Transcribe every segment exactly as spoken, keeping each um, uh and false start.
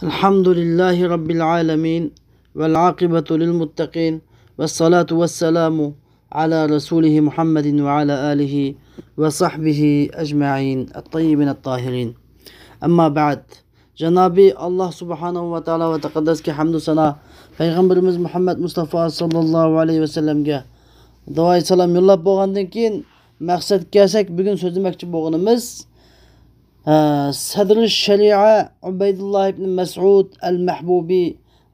الحمد لله رب العالمين، والعاقبة للمتقين، والصلاة والسلام على رسوله محمد وعلى آله وصحبه أجمعين الطيبين الطاهرين. أما بعد، جانابى الله سبحانه وتعالى ۋە تەقەددەسكە ھەمدۇ سانا، پەيغەمبىرىمىز مۇھەممەد مۇستافا ساللاللاھۇ ئەلەيھى ۋەسەللەمگە دۇئاي سالام يوللاپ بولغاندىن كېيىن، مەقسەتكە كەلسەك، بۈگۈن سۆزلىمەكچى بولغىنىمىز، ھە، سەدرۇ شەرىئە ئۇبەيدۇللا ئىبن مەسئۇد ئەل مەھبۇبى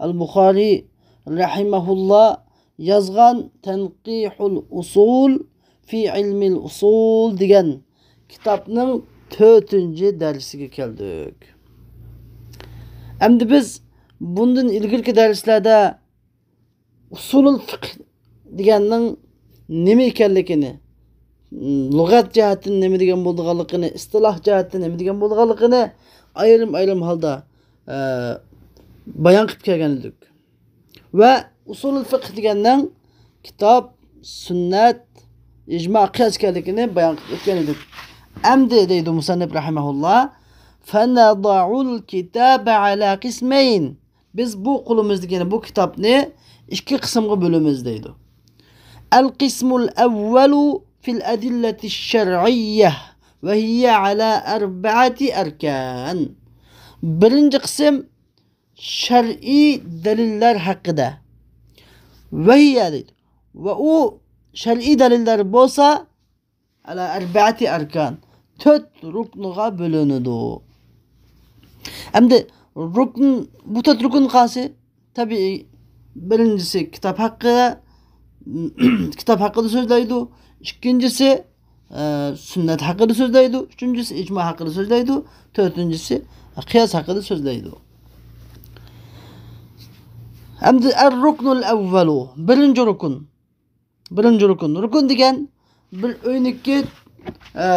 ئەل بۇخارى رەھىمەھۇللا يازغان تەنقىھۇل ئۇسۇل فى ئىلمىل ئۇسۇل دېگەن كىتابنىڭ تۆتىنچى دەرسىگە كەلدۇق. ئەمدى بىز بۇندىن ئىلگىرىكى دەرسلەردە ئۇسۇلۇل فىقھ دېگەننىڭ نېمە ئىكەنلىكىنى، لۇغەت جەھەتتىن نېمە دېگەن بولىدىغانلىقىنى، ئىستىلاھ جەھەتتىن نېمە دېگەن بولىدىغانلىقىنى ئايرىم-ئايرىم ھالدا، ئە، بايان قىلىپ كەلگەن ئىدۇق. ۋە ئۇسۇلۇل فىقھ دېگەننىڭ كىتاب، سۈننەت، ئىجما، قىياس ئىكەنلىكىنى بايان قىلىپ ئۆتكەن ئىدۇق. ئەمدى دەيدۇ مۇسەننىپ رەھىمەھۇللا، فەنەدەئۇل كىتابە ئەلا قىسمەين. بىز بۇ قولىمىزدىكى، يەنى بۇ كىتابنى ئىككى قىسىمغا بۆلىمىز دەيدۇ. ئەل قىسمۇل ئەۋۋەلۇ فىل ئەدىللەتىش شەرئىييە ۋە ھىيە ئەلا ئەربەئەتى ئەركان. بىرىنچى قىسىم شەرئىي دەلىللەر ھەققىدە. ۋە ھىيە دەيدۇ. ۋە ئۇ شەرئىي دەلىللەر بولسا ئەلا ئەربەئەتى ئەركان، تۆت رۇكنىغا بۆلۈنىدۇ. ئەمدى رۇكن، بۇ تۆت رۇكن قايسى؟ تەبىئىي، بىرىنچىسى كىتاب ھەققى، كىتاب ھەققىدە سۆزلەيدۇ. ئىككىنچىسى، ئە، سۈننەت ھەققىدە سۆزلەيدۇ. ئۈچىنچىسى ئىجما ھەققىدە سۆزلەيدۇ. تۆتىنچىسى قىياس ھەققىدە سۆزلەيدۇ. ئەمدى ئەر رۇكنۇل ئەۋۋەلۇ، بىرىنچى رۇكۇن. بىرىنچى رۇكۇن. رۇكۇن دېگەن بىر ئۆينىڭكى، ئە،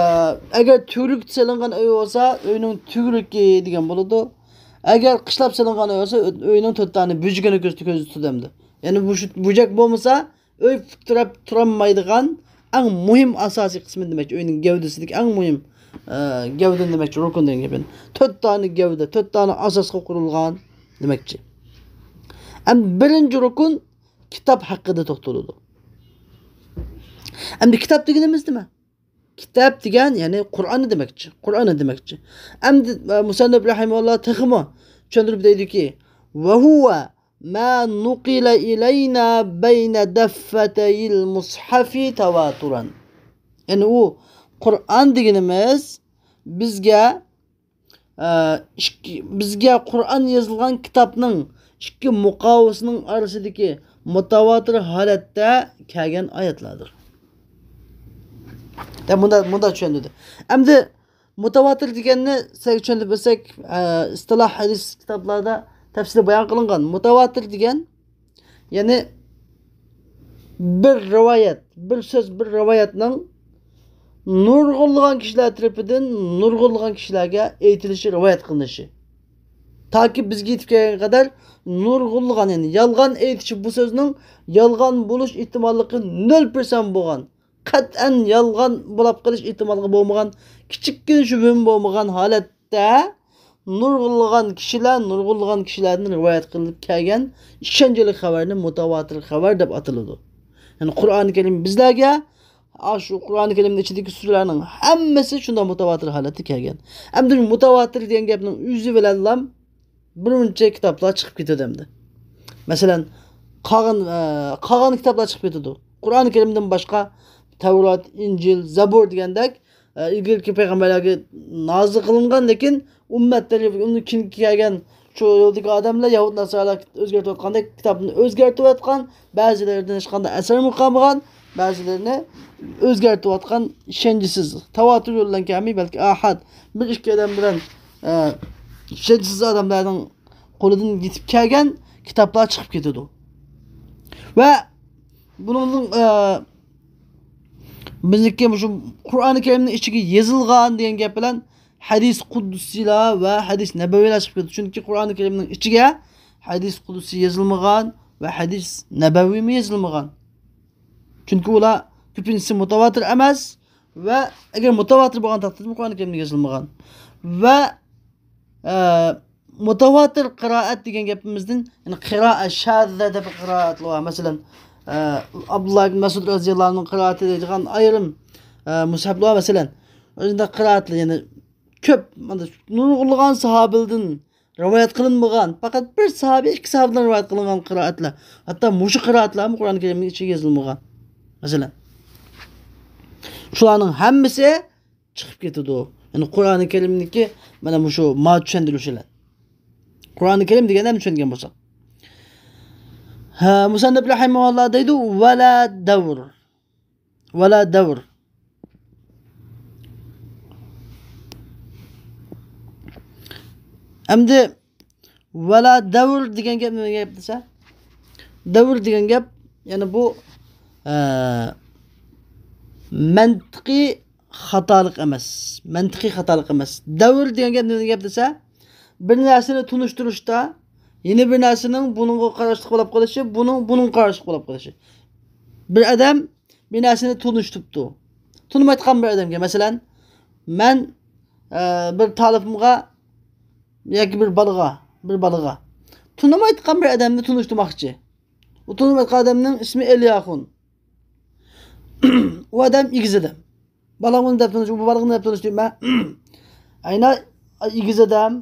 ئەگەر تۈۋرۈك سېلىنغان ئۆي بولسا، ئۆينىڭ تۈۋرۈكى دېگەن بولىدۇ. ئەگەر قىشلاپ سېلىنغان ئۆي بولسا، ئۆينىڭ تۆت دانە بۆجىكىنى كۆز-، كۆزدە تۇتىدۇ ئەمدى. يەنى مۇشۇ بۆجەك بولمىسا، ئۆي پۇت تىرەپ تۇرالمايدىغان ئەڭ مۇھىم ئاساسىي قىسمى دېمەكچى، ئۆينىڭ گەۋدىسىدىكى ئەڭ مۇھىم، ئە، گەۋدە دېمەكچى، رۇكۇن دېگەن گەپنى. تۆت دانە گەۋدە، تۆت دانە ئاساسقا قۇرۇلغان دېمەكچى. ئەمدى بىرىنچى رۇكۇن كىتاب ھەققىدە توختىلىدۇ. ئەمدى كىتاب دېگىنىمىز نېمە؟ كىتاب دېگەن، يەنى قۇرئاننى دېمەكچى. قۇرئاننى دېمەكچى. ئەمدى، ئە، مۇسەننىپ رەھىمەھۇللا تېخىمۇ چۈشەندۈرۈپ دەيدۇكى، ۋە ھۇۋە ما نۇقىلە ئىلەينا بەينە دەففەتەيل مۇسھەفى تەۋاتۇرەن. يەنى ئۇ قۇرئان دېگىنىمىز بىزگە ئە، ئىككى، بىزگە قۇرئان يېزىلغان كىتابنىڭ ئىككى مۇقاۋىسىنىڭ ئارىسىدىكى مۇتەۋاتىر ھالەتتە كەلگەن ئايەتلەردۇر. دەپ مۇنداق، مۇنداق چۈشەندۈردى. ئەمدى مۇتەۋاتىر دېگەننى سەل چۈشەندۈرۈپ ئۆتسەك، ئە، ئىستىلاھ ھەدىس كىتابلاردا تەپسىلىي بايان قىلىنغان. مۇتەۋاتىر دېگەن يەنى بىر رىۋايەت، بىر سۆز، بىر رىۋايەتنىڭ نۇرغۇنلىغان كىشىلەر تەرىپىدىن نۇرغۇنلىغان كىشىلەرگە ئېيتىلىشى، رىۋايەت قىلىنىشى. تاكى بىزگە يېتىپ كەلگەنگە قەدەر نۇرغۇنلىغان، يەنى يالغان ئېيتىشى، بۇ سۆزنىڭ يالغان بولۇش ئېھتىماللىقى نۆل پىرسەنت بولغان، قەتئەن يالغان بولاپ قېلىش ئېھتىماللىقى بولمىغان، كىچىككىنە شۈبھىمۇ بولمىغان ھالەتتە نۇرغۇنلىغان كىشىلەر، نۇرغۇنلىغان كىشىلەردىن رىۋايەت قىلىنىپ كەلگەن ئىشەنچلىك خەۋەرنى مۇتەۋاتىر خەۋەر دەپ ئاتىلىدۇ. يەنى قۇرئانى كەرىم بىزلەرگە، ئاشۇ قۇرئانى كەرىمنىڭ ئىچىدىكى سۈرىلەرنىڭ ھەممىسى شۇنداق مۇتەۋاتىر ھالەتتە كەلگەن. ئەمدى مۇتەۋاتىر دېگەن گەپنىڭ ئۆزى بىلەنلا بىر مۇنچە كىتابلار چىقىپ كېتىدۇ ئەمدى. مەسىلەن، قالغان، ئە، قالغان كىتابلار چىقىپ كېتىدۇ. قۇرئانى كەرىمدىن باشقا تەۋرات، ئىنجىل، زەبۇر دېگەندەك، ئە، ئىلگىرىكى پەيغەمبەرلەرگە نازىل قىلىنغان، لېكىن ئۈممەتلىرى، ئۇنىڭ كېيىنكى كەلگەن شۇ يولدىكى ئادەملەر يەھۇد ناسارالار ئۆزگەرتىۋاتقاندەك كىتابنى ئۆزگەرتىۋاتقان، بەزىلىرىدىن ھېچقانداق ئەسەرمۇ قالمىغان، بەزىلىرىنى ئۆزگەرتىۋاتقان ئىشەنچسىز، تاۋاتۇر يولى بىلەن كەلمەي، بەلكى ئاھاد، بىر ئىككى ئادەم بىلەن، ئە، ئىشەنچسىز ئادەملەرنىڭ قولىدىن يېتىپ كەلگەن كىتابلار چىقىپ كېتىدۇ. ۋە بۇنىڭدىن، ئە، بىزنىڭكى مۇشۇ قۇرئانى كەرىمنىڭ ئىچىگە يېزىلغان دېگەن گەپ بىلەن ھەدىس قۇدسىيلار ۋە ھەدىس نەبەۋىيلار چىقىپ كېتىدۇ. چۈنكى قۇرئانى كەرىمنىڭ ئىچىگە ھەدىس قۇدسىي يېزىلمىغان ۋە ھەدىس نەبەۋىيمۇ يېزىلمىغان. چۈنكى ئۇلار كۆپىنچىسى مۇتەۋاتىر ئەمەس ۋە ئەگەر مۇتەۋاتىر بولغان تەقدىردىمۇ قۇرئانى كەرىمدە يېزىلمىغان. ۋە، ئە، مۇتەۋاتىر قىرائەت دېگەن گېپىمىزدىن، يەنى قىرائە شاززە دەپ قىرائەتلەر بار. مەسىلەن، ئە، ئابدۇللا ئىبن مەسئۇد رەزىياللاھۇ ئەنھۇنىڭ قىرائىتى دەيدىغان ئايرىم، ئە، مۇسھەپلەر بار. مەسىلەن، شۇنداق قىرائەتلەر، يەنى كۆپ، مانا نۇرغۇنلىغان ساھابىلەردىن رىۋايەت قىلىنمىغان، پەقەت بىر ساھابە، ئىككى ساھابىدىن رىۋايەت قىلىنغان قىرائەتلەر. ھەتتا مۇشۇ قىرائەتلەرمۇ قۇرئان كەرىمنىڭ ئىچىگە يېزىلمىغان. مەسىلەن، شۇلارنىڭ ھەممىسى چىقىپ كېتىدۇ. يەنى قۇرئان كەرىمنىڭكى مانا مۇشۇ ما چۈشەندۈرۈشى بىلەن. قۇرئان كەرىم دېگەندە ھەم چۈشەنگەن بولساق. ھە، مۇسەننىپ رەھىمەھۇللا دەيدۇ، ۋەلا دەۋر. ۋەلا دەۋر. ئەمدى ۋەلا دەۋر دېگەن گەپ نېمە گەپ دېسە، دەۋر دېگەن گەپ، يەنى بۇ، ئە، مەنتىقىي خاتالىق ئەمەس. مەنتىقىي خاتالىق ئەمەس. دەۋر دېگەن گەپ نېمە گەپ دېسە، بىر نەرسىنى تونۇشتۇرۇشتا، يەنە بىر نەرسىنىڭ بۇنىڭغا قاراشلىق بولۇپ قېلىشى، بۇنىڭ، بۇنىڭغا قاراشلىق بولۇپ قېلىشى. بىر ئادەم بىر نەرسىنى تونۇشتۇرۇپتۇ. تونۇمايدىغان بىر ئادەمگە، مەسىلەن، مەن، ئە، بىر تالىپىمغا ياكى بىر بالىغا، بىر بالىغا تونۇمايدىغان بىر ئادەمنى تونۇشتۇرماقچى. ئۇ تونۇمايدىغان ئادەمنىڭ ئىسمى ئېلىياخۇن. ئۇ ئادەم ئېگىز ئادەم. بالام ئۇنى دەپ تونۇش، بۇ بالىغا نېمە دەپ تونۇشتۇرىمەن؟ ئەينا، ئېگىز ئادەم.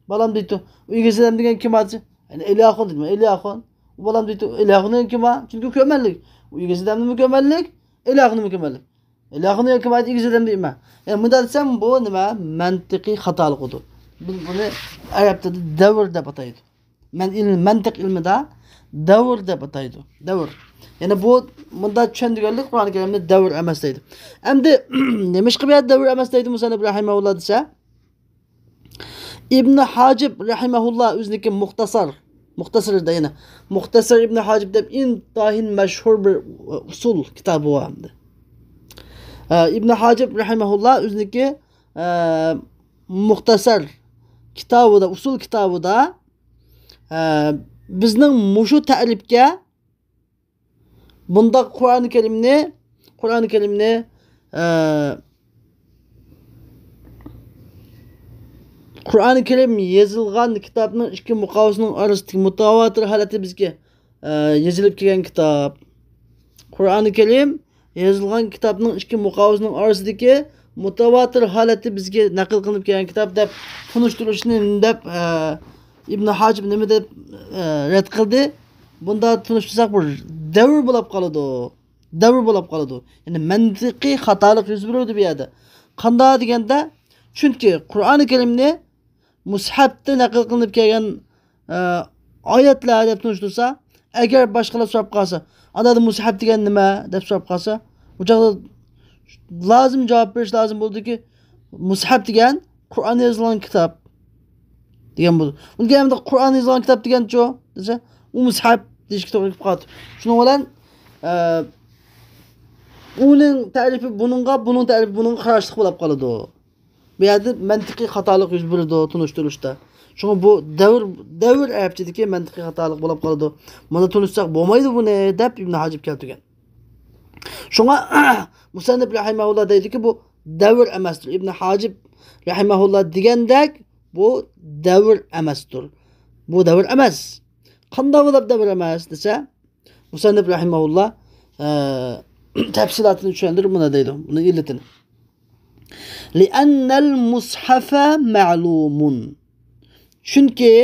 بالام دەيتتى. ئۇ ئېگىز ئادەم دېگەن كىم ئاتىسى؟ ئەينا، ئېلىياخۇن دېدىم. ئېلىياخۇن. ئۇ بالام دەيتتى، ئېلىياخۇن دېگەن كىم ئا؟ چۈنكى كۆرمەللىك. ئۇ ئېگىز ئادەمنىمۇ كۆرمەللىك، ئېلىياخۇننىمۇ كۆرمەللىك. ئېلىياخۇن دېگەن كىم ئاتىسى؟ ئېگىز ئادەم دەيمەن. يەنى مۇنداق دېسەم، بۇ نېمە؟ مەنتىقىي خاتالىق ئۇدۇر. بۇ-، بۇنى ئەرەب تىلىدا دەۋر دەپ ئاتايدۇ. مەن ئىلم-، مەنتىق ئىلمىدا دەۋر دەپ ئاتايدۇ. دەۋر. يەنى بۇ، مۇنداق چۈشەندۈرگەنلىك قۇرئان كەرىمدە دەۋر ئەمەس دەيدۇ. ئەمدى نېمىشقا بۇ يەردە دەۋر ئەمەس دەيدۇ مۇسەننىپ رەھىمەھۇللا دېسە، ئىبن ھاجىب رەھىمەھۇللا ئۆزىنىڭكى مۇختەسەر، مۇختەسەردە يەنە مۇختەسەر ئىبن ھاجىب دەپ ئىنتايىن مەشھۇر بىر ئۇسۇل كىتابى بار ئەمدى. ئە، ئىبن ھاجىب رەھىمەھۇللا ئۆزىنىڭكى، ئە، مۇختەسەر كىتابىدا، ئۇسۇل كىتابىدا، ئە، بىزنىڭ مۇشۇ تەرىپكە بۇنداق قۇرئان كەرىمنى، قۇرئان كەرىمنى، ئە، قۇرئان كەرىم يېزىلغان كىتابنىڭ ئىككى مۇقاۋىسىنىڭ ئارىسىدىكى مۇتەۋاتىر ھالەتتە بىزگە، ئە، يېزىلىپ كەلگەن كىتاب. قۇرئان كەرىم يېزىلغان كىتابنىڭ ئىككى مۇقاۋىسىنىڭ ئارىسىدىكى مۇتەۋاتىر ھالەتتە بىزگە نەقىل قىلىنىپ كەلگەن كىتاب دەپ تونۇشتۇرۇشنى دەپ، ئە، ئىبن ھاجىب نېمە دەپ، ئە، رەت قىلدى؟ بۇنداق تونۇشتۇرساق، بۇ دەۋر بولاپ قالىدۇ. دەۋر بولاپ قالىدۇ. يەنى مەنتىقىي خاتالىق يۈز بېرىدۇ بۇ يەردە. قانداق دېگەندە، چۈنكى قۇرئان كەرىمنى مۇسھەپتە نەقىل قىلىنىپ كەلگەن، ئە، ئايەتلەر دەپ تونۇشتۇرسا، ئەگەر باشقىلار سوراپ قالسا، ئاندادا مۇسھەپ دېگەن نېمە دەپ سوراپ قالسا، ئۇ چاغدا لازىم جاۋاب بېرىش لازىم بولىدۇكى، مۇسھەپ دېگەن قۇرئان يېزىلغان كىتاب دېگەن بولىدۇ. ئۇنىڭ كېيىن ئەمدى قۇرئان يېزىلغان كىتاب دېگەنچۇ دېسە، ئۇ مۇسھەپ دېيىشكە توغرا كېلىپ قالىدۇ. شۇنىڭ بىلەن، ئە، ئۇنىڭ تەرىپى بۇنىڭغا، بۇنىڭ تەرىپى بۇنىڭغا قاراشلىق بولاپ قالىدۇ. بۇ يەردە مەنتىقىي خاتالىق يۈز بېرىدۇ تونۇشتۇرۇشتا. شۇڭا بۇ دەۋر، دەۋر ئەرەبچىدىكى مەنتىقىي خاتالىق بولاپ قالىدۇ. مانا تونۇشساق بولمايدۇ بۇنى دەپ ئىبن ھاجىب كەلتۈرگەن. شۇڭا مۇسەننىپ رەھىمەھۇللا دەيدۇكى، بۇ دەۋر ئەمەستۇر. ئىبن ھاجىب رەھىمەھۇللا دېگەندەك بۇ دەۋر ئەمەستۇر. بۇ دەۋر ئەمەس. قانداق بولۇپ دەۋر ئەمەس دېسە، مۇسەننىپ رەھىمەھۇللا، ئە، تەپسىلاتىنى چۈشەندۈرۈپ مۇنداق دەيدۇ، بۇنىڭ ئىللىتىنى. لِئەننەل مۇسھەفە مەلۇمۇن. چۈنكى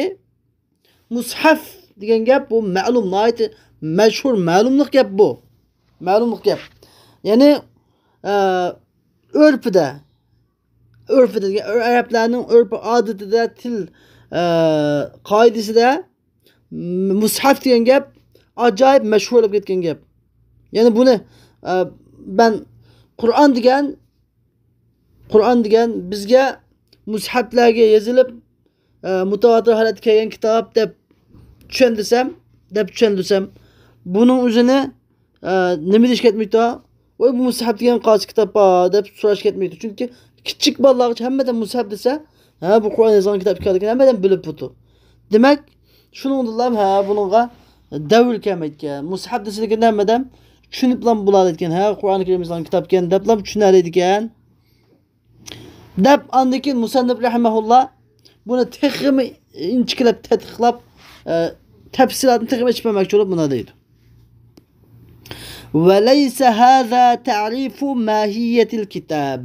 مۇسھەف دېگەن گەپ بۇ مەلۇم، ناھايىتى مەشھۇر، مەلۇملۇق گەپ بۇ. مەلۇملۇق گەپ. يەنى، ئە، ئۆرپىدە، ئۆرپىدە دېگەن، ئەرەبلەرنىڭ ئۆرپ-ئادىتىدە، تىل، ئە، قائىدىسىدە مۇسھەف دېگەن گەپ ئاجايىپ مەشھۇر بولۇپ كەتكەن گەپ. يەنى بۇنى، ئە، مەن قۇرئان دېگەن، قۇرئان دېگەن بىزگە مۇسھەفلەرگە يېزىلىپ، ئە، مۇتەۋاتىر ھالەتتە كەلگەن كىتاب دەپ چۈشەندۈرسەم، دەپ چۈشەندۈرسەم، بۇنىڭ ئۆزىنى، ئە، نېمە دېيىش كەتمەيدۇ؟ ۋاي، بۇ مۇسھەف دېگەن قايسى كىتاب بار دەپ سوراش كەتمەيدۇ. چۈنكى كىچىك بالىلارغىچە ھەممىدىن مۇسھەف دېسە، ھە، بۇ قۇرئان يېزىلغان كىتاب ئىكەنلىكىنى ھەممىدىن بىلىپ بولىدۇ. دېمەك، شۇنىڭدىنلا، ھە، بۇنىڭغا دەۋر كەلمەيدىكەن. مۇسھەف دېسىلىكىنى ھەممىدەم چۈشىنىپلا بولالايدىكەن. ھە، قۇرئان كەرىم يېزىلغان كىتاب ئىكەن دەپلا چۈشىنەلەيدىكەن. دەپ، ئاندىن كېيىن مۇسەننىپ رەھىمەھۇللا بۇنى تېخىمۇ ئىنچىكىلەپ تەتقىقلاپ، ئە، تەپسىلاتنى تېخىمۇ ئېچىپ بەرمەكچى بولۇپ مۇنداق دەيدۇ. وليس هذا تعريف ماهية الكتاب،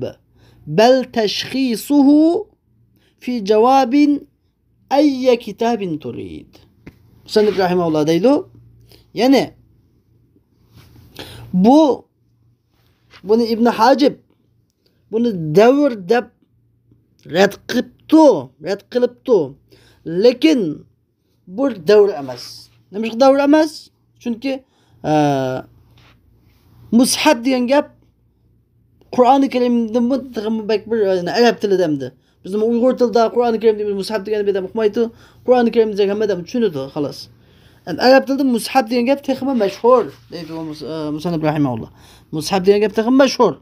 بل تشخيصه في جواب أي كتاب تريد. مۇسەننىپ رەھىمەھۇللا دەيدۇ. يەنى بۇ، بۇنى ئىبن ھاجىب، بۇنى دەۋر دەپ رەت قىپتۇ، رەت قىلىپتۇ. لېكىن بۇ دەۋر ئەمەس. نېمىشقا دەۋر ئەمەس؟ چۈنكى، ئە، مۇسھەپ دېگەن گەپ قۇرئانى كەرىمدىنمۇ تېخىمۇ بەك بىر، يەنى ئەرەب تىلىدا ئەمدى. بىزنىڭ ئۇيغۇر تىلىدا قۇرئانى كەرىم دەيمىز، مۇسھەپ دېگەننى بىر ئادەم ئۇقمايدۇ. قۇرئانى كەرىم دېسەك ھەممە ئادەم چۈشىنىدۇ، خالاس. ئەمدى ئەرەب تىلىدا مۇسھەپ دېگەن گەپ تېخىمۇ مەشھۇر، دەيدۇ مۇس-، ئە، مۇسەننىپ رەھىمەھۇللا. مۇسھەپ دېگەن گەپ تېخىمۇ مەشھۇر.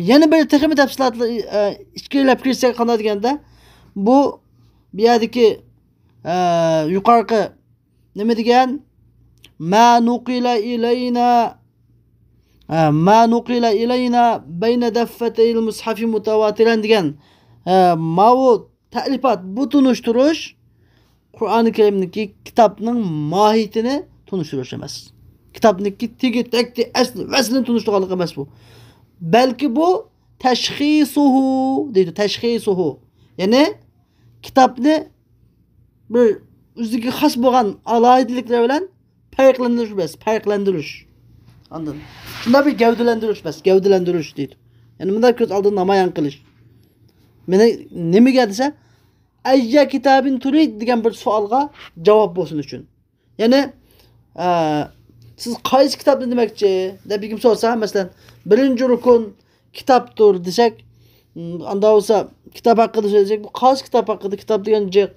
يەنە بىر تېخىمۇ تەپسىلاتلار، ئە، ئىچكىرىلەپ كىرسەك قانداق دېگەندە، بۇ، بۇ يەردىكى، ئە، يۇقارقى نېمە دېگەن؟ ما نقل إلينا، ئە، ما نقل إلينا بين دفتي المصحف متواترا دېگەن، ئە، ماۋۇ تەلىپات، بۇ تونۇشتۇرۇش قۇرئانى كەرىمدىكى كىتابنىڭ ماھىيىتىنى تونۇشتۇرۇش ئەمەس. كىتابنىڭكى تېگى، تەكتى، ئەسلى، ۋەسلىنى تونۇشتۇرغانلىق ئەمەس بۇ. بەلكى بۇ تەشخىسۇھۇ دەيدۇ، تەشخىسۇھۇ. يەنى كىتابنى بىر ئۆزىگە خاس بولغان ئالاھىدىلىكلەر بىلەن پەرقلەندۈرۈش بەس، پەرقلەندۈرۈش. ئاندىن شۇنداق بىر گەۋدىلەندۈرۈش بەس، گەۋدىلەندۈرۈش دەيدۇ. يەنى مۇنداق كۆز ئالدىدا نامايان قىلىش. مېنى نېمىگە دېسە، ئەييە كىتابىن تۇرىد دېگەن بىر سوئالغا جاۋاب بولسۇن ئۈچۈن. يەنى، ئە، سىز قايسى كىتابنى دېمەكچى دەپ بىر كىم سورىسا، مەسىلەن، بىرىنچى رۇكۇن كىتابتۇر دېسەك، ئاندا بولسا كىتاب ھەققىدە سۆزلىسەك، بۇ قايسى كىتاب ھەققىدە، كىتاب دېگەن جىق،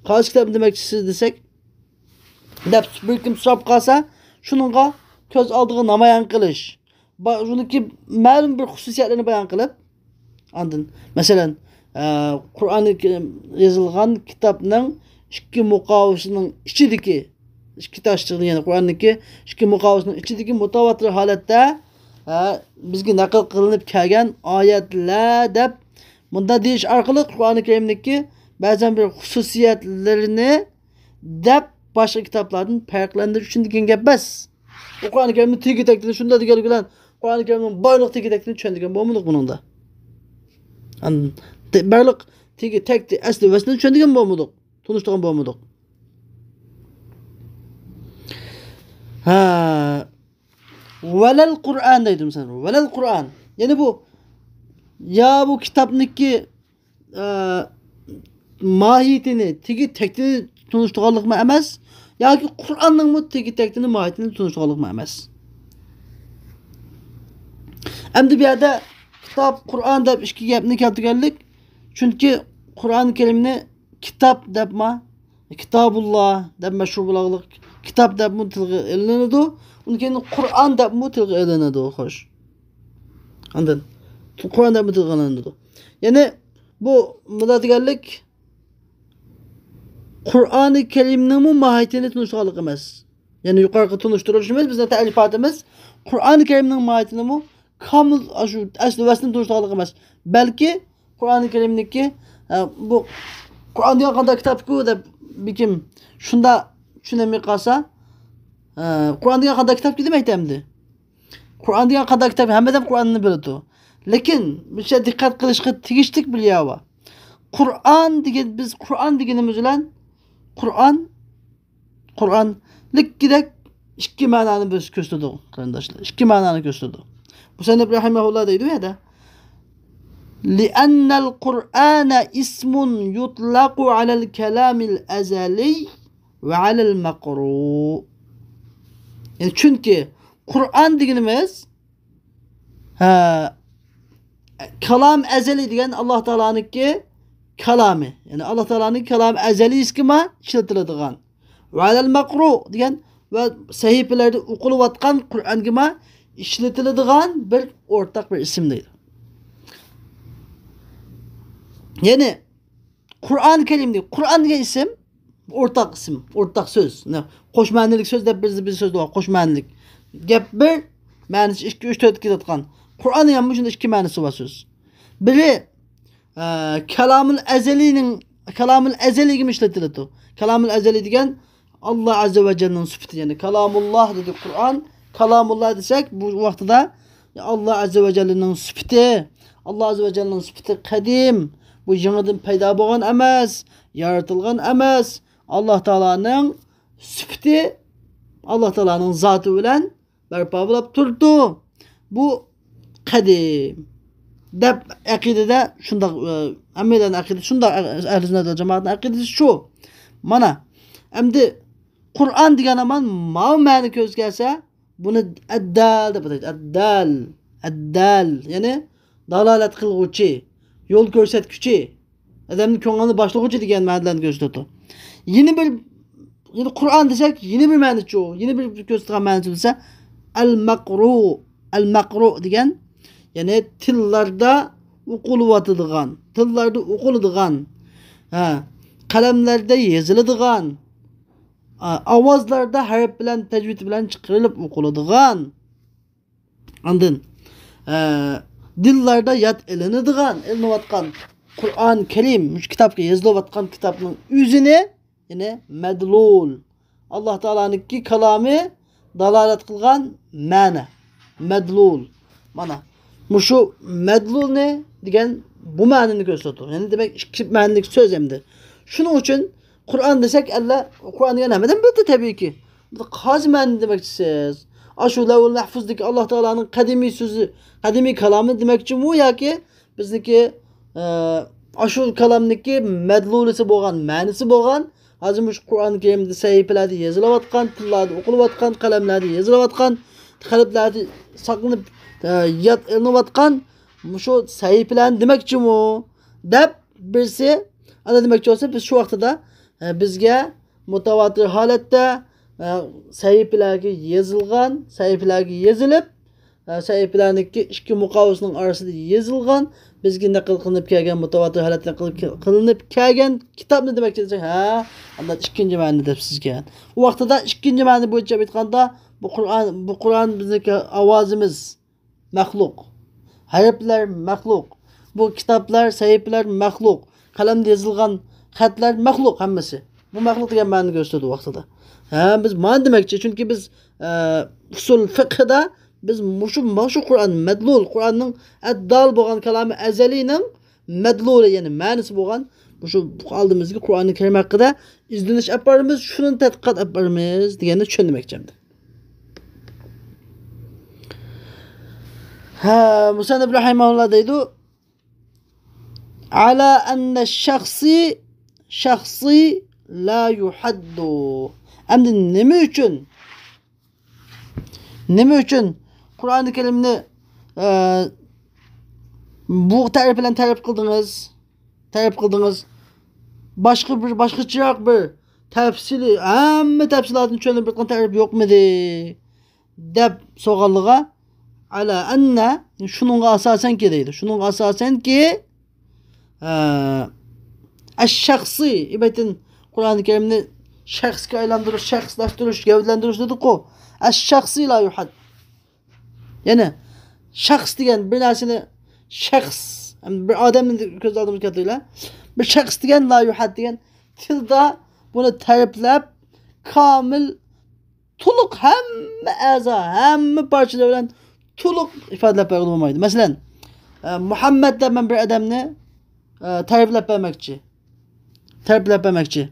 قايسى كىتابنى دېمەكچىسىز دېسەك، دەپ بىر كىم سوراپ قالسا، شۇنىڭغا كۆز ئالدىغا نامايان قىلىش. با-، شۇنىڭكى مەلۇم بىر خۇسۇسىيەتلىرىنى بايان قىلىپ، ئاندىن، مەسىلەن، ئە، قۇرئانى كەرىم يېزىلغان كىتابنىڭ ئىككى مۇقاۋىسىنىڭ ئىچىدىكى، ئىككى تاش چىقىدۇ، يەنى قۇرئاننىڭكى ئىككى مۇقاۋىسىنىڭ ئىچىدىكى مۇتەۋاتىر ھالەتتە، ئە، بىزگە نەقىل قىلىنىپ كەلگەن ئايەتلەر دەپ مۇنداق دېيىش ئارقىلىق قۇرئانى كەرىمدىكى بەزەن بىر خۇسۇسىيەتلىرىنى دەپ باشقا كىتابلاردىن پەرقلەندۈرۈش ئۈچۈن دېگەن گەپ ئەمەس. ئۇ قۇرئانى كەرىمنى تېگى تەكتىنى شۇنداق دېگەنلىك بىلەن قۇرئانى كەرىمنىڭ بارلىق تېگى تەكتىنى چۈشەندۈرگەن بولمىدۇق بۇنىڭدا. ئاندىن تە-، بارلىق تېگى تەكتى ئەسلى ۋەسلىنى چۈشەندۈرگەن بولمىدۇق. تونۇشتۇرغان بولمىدۇق. ھە. ۋەلەل قۇرئان دەيدۇ مىسال. ۋەلەل قۇرئان. يەنى بۇ، يا بۇ كىتابنىكى ئە، ماھىيىتىنى، تېگى تەكتىنى تونۇشتۇرغانلىقمۇ ئەمەس، ياكى قۇرئاننىڭمۇ تېگى تەكتىنى، ماھىيىتىنى تونۇشتۇرغانلىقمۇ ئەمەس. ئەمدى بۇ يەردە كىتاب، قۇرئان دەپ ئىككى گەپنى كەلتۈرگەنلىك، چۈنكى قۇرئان كەرىمنى كىتاب دەپما، كىتابۇللا دەپ مەشھۇر بولغانلىق، كىتاب دەپمۇ تىلغا ئېلىنىدۇ، ئۇندىن كېيىن قۇرئان دەپمۇ تىلغا ئېلىنىدۇ، خوش. ئاندىن قۇرئان دەپمۇ تىلغا ئېلىنىدۇ. يەنى بۇ مۇنداق دېگەنلىك، قۇرئانى كەرىمنىڭمۇ ماھىيىتىنى تونۇشتۇرغانلىق ئەمەس. يەنى يۇقىرىقى تونۇشتۇرۇشىمىز، بىزنىڭ تەلىپاتىمىز قۇرئانى كەرىمنىڭ ماھىيىتىنىمۇ كامىل، ئاشۇ ئەسلى ۋەسلىنى تونۇشتۇرغانلىق ئەمەس. بەلكى قۇرئانى كەرىمنىكى، ئە، بۇ قۇرئان دېگەن قانداق كىتابكۇ دەپ بىر كىم شۇنداق چۈشىنەلمەي قالسا، ئە، قۇرئان دېگەن قانداق كىتابكى دېمەيتتى ئەمدى. قۇرئان دېگەن قانداق كىتاب؟ ھەممە ئادەم قۇرئاننى بىلىدۇ. لېكىن بىر شەي دىققەت قىلىشقا تېگىشلىك بىر يەر بار. قۇرئان دېگەن، بىز قۇرئان دېگىنىمىز بىلەن قۇرئان، قۇرئان لىككىدەك ئىككى مەنانى بىز كۆرسىتىدۇ، قېرىنداشلار. ئىككى مەنانى كۆرسىتىدۇ. مۇسەننىپ رەھىمەھۇللا دەيدۇ يەردە. لأن القرآن اسم يطلق على الكلام الأزلي وعلى المقروء. يەنى چۈنكى قۇرئان دېگىنىمىز، ھە، كالام ئەزەلىي دېگەن ئاللا تائالانىڭكى كالامى. يەنى ئاللا تائالانىڭ كالامى ئەزەلىيسىگىما ئىشلىتىلىدىغان. ۋەلەل مەقرۇ دېگەن ۋە سەھىپىلەردە ئوقۇلۇۋاتقان قۇرئانگىما ئىشلىتىلىدىغان بىر ئورتاق بىر ئىسىم دەيدۇ. يەنى قۇرئان كەرىم دېگەن، قۇرئان دېگەن ئىسىم ئورتاق ئىسىم، ئورتاق سۆز. نە، قوش مەنىلىك سۆز دەپ بىز، بىز سۆز بار، قوش مەنىلىك. گەپ بىر، مەنىسى ئىككى، ئۈچ، تۆت كېلىۋاتقان. قۇرئان دېگەن مۇشۇنداق ئىككى مەنىسى بار سۆز. بىرى، ئە، كالامۇل ئەزەلىينىڭ كالامۇل ئەزەلىيگىمۇ ئىشلىتىلىدۇ. كالامۇل ئەزەلىي دېگەن ئاللا ئەززە ۋە جەللىنىڭ سۈپىتى، يەنى كالامۇللا دېدۇق قۇرئان. كالامۇللا دېسەك، بۇ ۋاقتىدا ئاللا ئەززە ۋە جەللىنىڭ سۈپىتى، ئاللا ئەززە ۋە جەللىنىڭ سۈپىتى قەدىم، بۇ يېڭىدىن پەيدا بولغان ئەمەس، يارىتىلغان ئەمەس. ئاللا تائالانىڭ سۈپىتى، ئاللا تائالانىڭ زاتى بىلەن بەرپا بولۇپ تۇرىدۇ. بۇ قەدىم دەپ ئەقىدىدە شۇنداق، ئە، ھەممەيلەننىڭ ئەقىدىسى شۇنداق، ئەھلى سۈننەت ۋەل جامائەتنىڭ ئەقىدىسى شۇ. مانا، ئەمدى قۇرئان دېگەن ھامان ماۋۇ مەنە كۆزگە كەلسە، بۇنى ئەددال دەپ ئاتايدۇ. ئەددال، ئەددال، يەنى دالالەت قىلغۇچى، يول كۆرسەتكۈچى، ئادەمنىڭ كۆڭلىنى باشلىغۇچى دېگەن مەنىلەرنى كۆرسىتىدۇ. يەنە بىر، يەنە قۇرئان دېسەك، يەنە بىر مەنىچۇ، يەنە بىر كۆرسىتىدىغان مەنىچۇ دېسە، ئەل مەقرۇ، ئەل مەقرۇ دېگەن، يەنى تىللاردا ئوقۇلۇۋاتىدىغان، تىللاردا ئوقۇلىدىغان، ھە، قەلەملەردە يېزىلىدىغان، ئا-، ئاۋازلاردا ھەرپ بىلەن، تەجۋىد بىلەن چىقىرىلىپ ئوقۇلىدىغان. ئاندىن، ئە، دىللاردا ياد ئېلىنىدىغان، ئېلىنىۋاتقان قۇرئان كەرىم، مۇشۇ كىتابقا يېزىلىۋاتقان كىتابنىڭ ئۆزىنى، يەنى مەدلۇل. ئاللا تائالانىڭكى كالامى دالالەت قىلغان مەنە. مەدلۇل. مانا، مۇشۇ مەدلۇلنى دېگەن بۇ مەنىنى كۆرسىتىدۇ. يەنى دېمەك، ئىككى مەنىلىك سۆز ئەمدى. شۇنىڭ ئۈچۈن قۇرئان دېسەك، ئەللەر قۇرئان دېگەن ھەممىدىن بىلىدۇ، تەبىئىيكى. قايسى مەنىنى دېمەكچىسىز؟ ئاشۇ لەۋھۇل مەھفۇزدىكى ئاللا تائالانىڭ قەدىمىي سۆزى، قەدىمىي كالامى دېمەكچىمۇ ياكى بىزنىڭكى، ئە، ئاشۇ كالامنىڭكى مەدلۇلىسى بولغان، مەنىسى بولغان، ھازىر مۇشۇ قۇرئان كەرىمدە سەھىپىلەردە يېزىلىۋاتقان، تىللاردا ئوقۇلۇۋاتقان، قەلەملەردە يېزىلىۋاتقان، قەلبلەردە ساقلىنىپ، ئە، ياد ئېلىنىۋاتقان مۇشۇ سەھىپىلەرنى دېمەكچىمۇ؟ دەپ بىرسى، ئانداق دېمەكچى بولسا، بىز شۇ ۋاقتىدا، ئە، بىزگە مۇتەۋاتىر ھالەتتە، ئە، سەھىپىلەرگە يېزىلغان، سەھىپىلەرگە يېزىلىپ، ئە، سەھىپىلەرنىڭكى ئىككى مۇقاۋىسىنىڭ ئارىسىدا يېزىلغان، بىزگە نەقىل قىلىنىپ كەلگەن، مۇتەۋاتىر ھالەتتە نەقىل قىلىنىپ كەلگەن كىتابنى دېمەكچى دېسەك، ھە، ئاندىن ئىككىنچى مەنىنى دەپسىزكەن. ئۇ ۋاقتىدا ئىككىنچى مەنە بويىچە ئېيتقاندا، بۇ قۇرئان، بۇ قۇرئان بىزنىڭكى ئاۋازىمىز مەخلۇق. ھەرپلەر مەخلۇق. بۇ كىتابلار، سەھىپىلەر مەخلۇق. قەلەمدە يېزىلغان خەتلەر مەخلۇق ھەممىسى. بۇ مەخلۇق دېگەن مەنىنى كۆرسىتىدۇ ۋاقتىدا. ھە، بىز مانا دېمەكچى، چۈنكى بىز، ئە، ئۇسۇل فىقھىدا بىز مۇشۇ، مۇشۇ قۇرئان مەدلۇل، قۇرئاننىڭ ئەددال بولغان كالامى ئەزەلىينىڭ مەدلۇلى، يەنى مەنىسى بولغان مۇشۇ ئالدىمىزدىكى قۇرئانى كەرىم ھەققىدە ئىزدىنىش ئېلىپ بارىمىز، شۇنى تەتقىقات ئېلىپ بارىمىز دېگەننى چۈشەندۈرمەكچى ئەمدى. ھە، مۇسەننىپ رەھىمەھۇللا دەيدۇ، «على أن الشخص شخص لا يحد». ئەمدى نېمە ئۈچۈن، نېمە ئۈچۈن قۇرئانى كەرىمنى، ئە، بۇ تەرىپ بىلەن تەرىپ قىلدىڭىز؟ تەرىپ قىلدىڭىز. باشقا بىر، باشقىچىراق بىر تەپسىلىي، ھەممە تەپسىلاتىنى چۈشەندۈرۈپ بېرىدىغان تەرىپ يوقمىدى؟ دەپ سورىغانلىقىغا، «على أن»، شۇنىڭغا ئاساسەنكى دەيدۇ. شۇنىڭغا ئاساسەنكى، ئە، ئەششەخسىي، ئىبەتتىن قۇرئانى كەرىمنى شەخسكە ئايلاندۇرۇش، شەخسلەشتۈرۈش، گەۋدىلەندۈرۈش دېدۇققۇ. ئەششەخسىي لا يۇھەد. يەنى شەخس دېگەن بىر نەرسىنى، شەخس، بىر ئادەمنى كۆز ئالدىمىزغا كەلتۈرەيلى. بىر شەخس دېگەن، لا يۇھەد دېگەن تىلدا بۇنى تەرىپلەپ، كامىل، تولۇق ھەممە ئەزا، ھەممە پارچىلار بىلەن تولۇق ئىپادىلەپ بەرگىلى بولمايدۇ. مەسىلەن، ئە، مۇھەممەد دەپ مەن بىر ئادەمنى، ئە، تەرىپلەپ بەرمەكچى. تەرىپلەپ بەرمەكچى.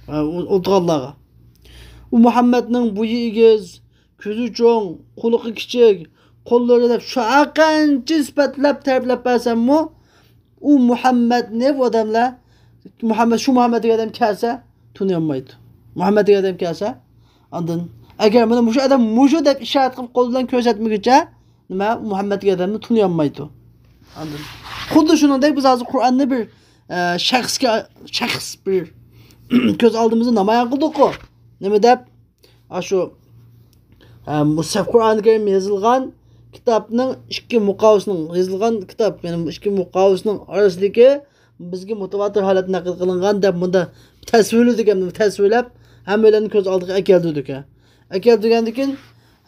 ئە، ئولتۇرغانلارغا. ئۇ مۇھەممەدنىڭ بويى ئېگىز، كۆزى چوڭ، قۇلىقى كىچىك، قوللىرى دەپ شۇ ھەر قانچە سۈپەتلەپ تەرىپلەپ بەرسەممۇ، ئۇ مۇھەممەدنى بۇ ئادەملەر، مۇھەممەد، شۇ مۇھەممەد دېگەن ئادەم كەلسە، تونۇيالمايدۇ. مۇھەممەد دېگەن ئادەم كەلسە، ئاندىن، ئەگەر مانا مۇشۇ ئادەم مۇشۇ دەپ ئىشارەت قىلىپ قول بىلەن كۆرسەتمىگۈچە، نېمە، مۇھەممەد دېگەن ئادەمنى تونۇيالمايدۇ. ئاندىن، خۇددى شۇنىڭدەك بىز ھازىر قۇرئاننى بىر، ئە، شەخسكە، شەخس بىر كۆز ئالدىمىزدا نامايان قىلدۇققۇ. نېمە دەپ؟ ئاشۇ، ئە، مۇسھەف قۇرئانى كەرىم يېزىلغان كىتابنىڭ ئىككى مۇقاۋىسىنىڭ، يېزىلغان كىتاب، يەنى ئىككى مۇقاۋىسىنىڭ ئارىسىدىكى بىزگە مۇتەۋاتىر ھالەتتە نەقىل قىلىنغان دەپ مۇندا تەسۋىرلىدىك، ئەمدى تەسۋىرلەپ ھەممەيلەننى كۆز ئالدىغا ئەكەلدۈردۇك. ئەكەلدۈرگەندىن كېيىن،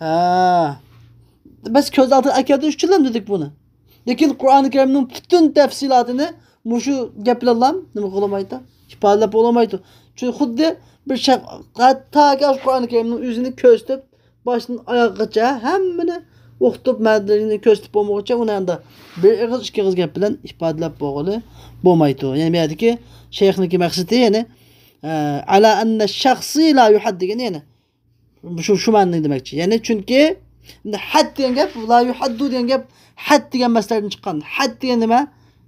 ھە، بەس كۆز ئالدىغا ئەكەلدۈرۈش ئۈچۈنلا دېدۇق بۇنى. لېكىن قۇرئانى كەرىمنىڭ پۈتۈن تەپسىلاتىنى مۇشۇ گەپ بىلەنلا نېمە قىلالمايدۇ؟ ئىپادىلەپ بولالمايدۇ. چۈنكى خۇددى بىر شەخ-، ھەتتاكى ئاشۇ قۇرئان كەرىمنىڭ ئۆزىنى كۆرسىتىپ، باشتىن ئاياغغىچە ھەممىنى ئوقۇتۇپ، مەنىلىرىنى كۆرسىتىپ بولمىغۇچە، ئۇنى ئەمدى بىر ئېغىز، ئىككى ئېغىز گەپ بىلەن ئىپادىلەپ بولغىلى بولمايدۇ. يەنى بۇ يەردىكى شەيخنىڭكى مەقسىتى، يەنى، ئە، ئەلا ئەننە شەخسى لا يۇھەد دېگەن، يەنى شۇ، شۇ مەنىنى دېمەكچى. يەنى چۈنكى ھەد دېگەن گەپ، لا يۇھەددۇ دېگەن گەپ ھەد دېگەن مەسلەردىن چىققان. ھەد دېگەن نېمە؟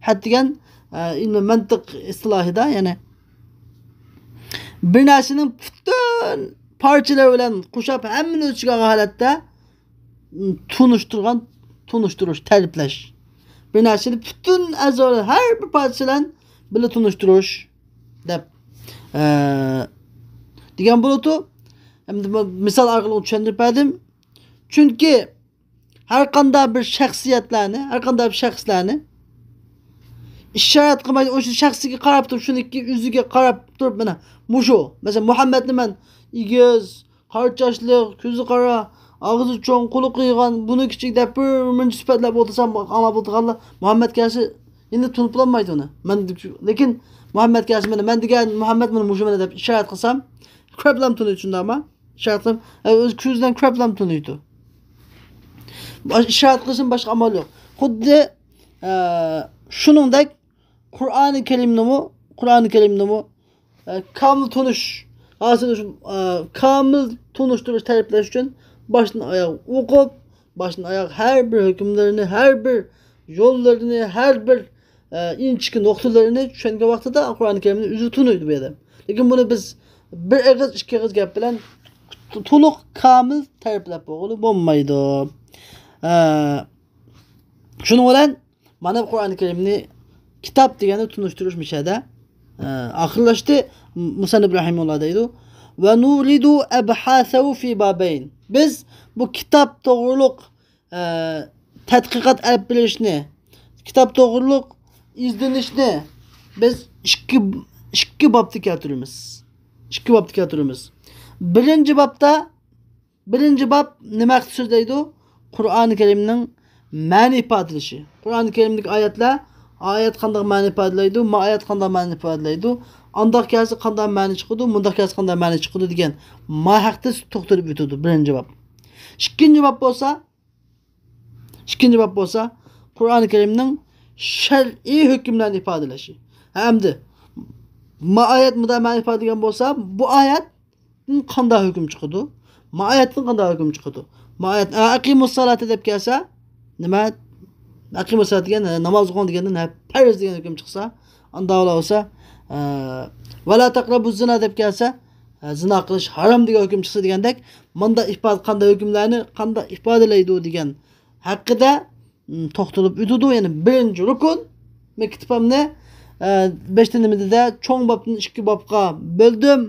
ھەد دېگەن، ئە، ئىلمىي مەنتىق ئىستىلاھىدا، يەنى بىر نەرسىنىڭ پۈتۈن پارچىلىرى بىلەن قوشاپ، ھەممىنى ئۆز ئىچىگە ئالغان ھالەتتە، م، تونۇشتۇرغان، تونۇشتۇرۇش، تەرىپلەش. بىر نەرسىنى پۈتۈن ئەزالار، ھەر بىر پارچىسى بىلەن بىللە تونۇشتۇرۇش دەپ، ئە، دېگەن بولىدۇ. ئەمدى بۇ مىسال ئارقىلىق چۈشەندۈرۈپ بەردىم. چۈنكى ھەر قانداق بىر شەخسىيەتلەرنى، ھەر قانداق بىر شەخسلەرنى ئىشارەت قىلمايدۇ. ئاشۇ شەخسىگە قاراپ تۇرۇپ، شۇنىڭكى يۈزىگە قاراپ تۇرۇپ، مانا مۇشۇ. مەسىلەن، مۇھەممەدنى مەن ئېگىز، قارا چاچلىق، كۆزى قارا، ئاغزى چوڭ، قۇلىقى يىغان، بۇنى كىچىك دەپ بىر مۇنچە سۈپەتلەپ ئولتۇرسام، ئاڭلاپ ئولتۇرغانلار مۇھەممەد كەلسە ئەمدى تونۇپ بولالمايدۇ ئۇنى. مەن، لېكىن مۇھەممەد كەلسە، مانا مەن دېگەن مۇھەممەد مانا مۇشۇ مانا دەپ ئىشارەت قىلسام، كۆپلەم تونۇيدۇ، شۇنداقمۇ؟ ئىشارەت قىلسام، ئە، ئۆز كۆزى بىلەن كۆپلەم تونۇيدۇ. باش-، ئىشارەت قىلسام باشقا ئامال يوق. خۇددى، ئە، شۇنىڭدەك قۇرئانى كەرىمنىمۇ، قۇرئانى كەرىمنىمۇ، ئە، كامىل تونۇش، ھاسىل، ئە، كامىل تونۇشتۇرۇش، تەرىپلەش ئۈچۈن باشتىن ئاياغ ئوقۇپ، باشتىن ئاياغ ھەر بىر ھۆكۈملىرىنى، ھەر بىر يوللىرىنى، ھەر بىر، ئە، ئىنچىكە نۇقتىلىرىنى چۈشەنگەن ۋاقتىدا قۇرئانى كەرىمنى ئۆزى تونۇيدۇ بۇ ئادەم. لېكىن بۇنى بىز بىر ئېغىز، ئىككى ئېغىز گەپ بىلەن تولۇق، كامىل تەرىپلەپ بولغىلى بولمايدۇ. ئە، شۇنىڭ بىلەن مانا قۇرئانى كەرىمنى كىتاب دېگەننى تونۇشتۇرۇش مۇشۇ يەردە، ئە، ئاخىرلاشتى. مۇسەننىپ رەھىمۇللا دەيدۇ، ۋە نۇرىدۇ ئەبھاسەھۇ فى بابەين. بىز بۇ كىتاب توغرۇلۇق، ئە، تەتقىقات ئېلىپ بېرىشنى، كىتاب توغرۇلۇق ئىزدىنىشنى بىز ئىككى، ئىككى بابتا كەلتۈرىمىز. ئىككى بابتا كەلتۈرىمىز. بىرىنچى بابتا، بىرىنچى باب نېمە ھەقتە سۆزلەيدۇ؟ قۇرئانى كەرىمنىڭ مەنە ئىپادىلىشى. قۇرئانى كەرىمدىكى ئايەتلەر، ئايەت قانداق مەنە ئىپادىلەيدۇ، ما ئايەت قانداق مەنە ئىپادىلەيدۇ، ئانداق كەلسە قانداق مەنە چىقىدۇ، مۇنداق كەلسە قانداق مەنە چىقىدۇ دېگەن ما ھەقتە توختىلىپ ئۆتىدۇ بىرىنچى باب. ئىككىنچى باب بولسا، ئىككىنچى باب بولسا، قۇرئانى كەرىمنىڭ شەرئىي ھۆكۈملەرنى ئىپادىلەشى. ھە، ئەمدى ما ئايەت مۇنداق مەنە ئىپادىلىگەن بولسا، بۇ ئايەتتىن قانداق ھۆكۈم چىقىدۇ؟ ما ئايەتتىن قانداق ھۆكۈم چىقىدۇ؟ ما ئايەت، ئە، ئەقىمۇس سالاتا دەپ كەلسە، نېمە؟ ئەقىمۇس سالاتا دېگەن، ھە، ناماز ئوقۇڭ دېگەندىن، ھە، پەرز دېگەن ھۆكۈم چىقسا، ئانداق بولسا، ئە، ۋەلا تەقرەبۇز زىنا دەپ كەلسە، ئە، زىنا قىلىش ھارام دېگەن ھۆكۈم چىقسا دېگەندەك، ماندا ئىپادە، قانداق ھۆكۈملەرنى قانداق ئىپادىلەيدۇ دېگەن ھەققىدە، م، توختىلىپ ئۆتىدۇ. يەنى بىرىنچى رۇكۇن، مەن كىتابىمنى، ئە، بەشتە نېمە دېدى؟ چوڭ بابتىن ئىككى بابقا بۆلدۈم.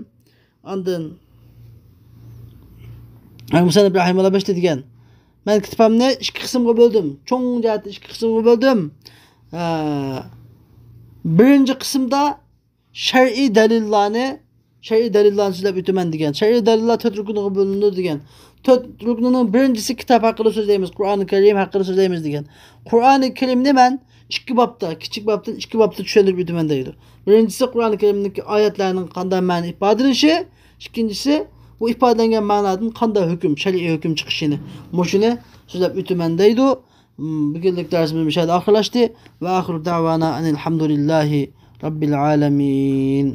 ئاندىن، ھە، مۇسەننىپ رەھىمۇللا بەشتە دېگەن، مەن كىتابىمنى ئىككى قىسىمغا بۆلدۈم. چوڭ جەھەتتە ئىككى قىسىمغا بۆلدۈم. ئە، بىرىنچى قىسىمدا شەرئىي دەلىللارنى، شەرئىي دەلىللارنى سۆزلەپ ئۆتىمەن دېگەن. شەرئىي دەلىللار تۆت رۇكۇنغا بۆلۈنىدۇ دېگەن. تۆت رۇكنىنىڭ بىرىنچىسى كىتاب ھەققىدە سۆزلەيمىز، قۇرئانى كەرىم ھەققىدە سۆزلەيمىز دېگەن. قۇرئانى كەرىمنى مەن ئىككى بابتا، كىچىك بابتىن ئىككى بابتا چۈشەندۈرۈپ ئۆتىمەن دەيدۇ. بىرىنچىسى قۇرئانى كەرىمدىكى ئايەتلەرنىڭ قانداق مەنە ئىپادىلىنىشى، ئىككىنچىسى بۇ ئىپادىلەنگەن مەنىدىن قانداق ھۆكۈم، شەرئىي ھۆكۈم چىقىشىنى، مۇشۇنى سۆزلەپ ئۆتىمەن دەيدۇ. م، بۈگۈنلۈك دەرسىمىز مۇشۇ يەردە ئاخىرلاشتى. ۋە ئاخىرۇ دەۋانا ئەنىلھەمدۇلىللاھى رەببىل ئالەمىن.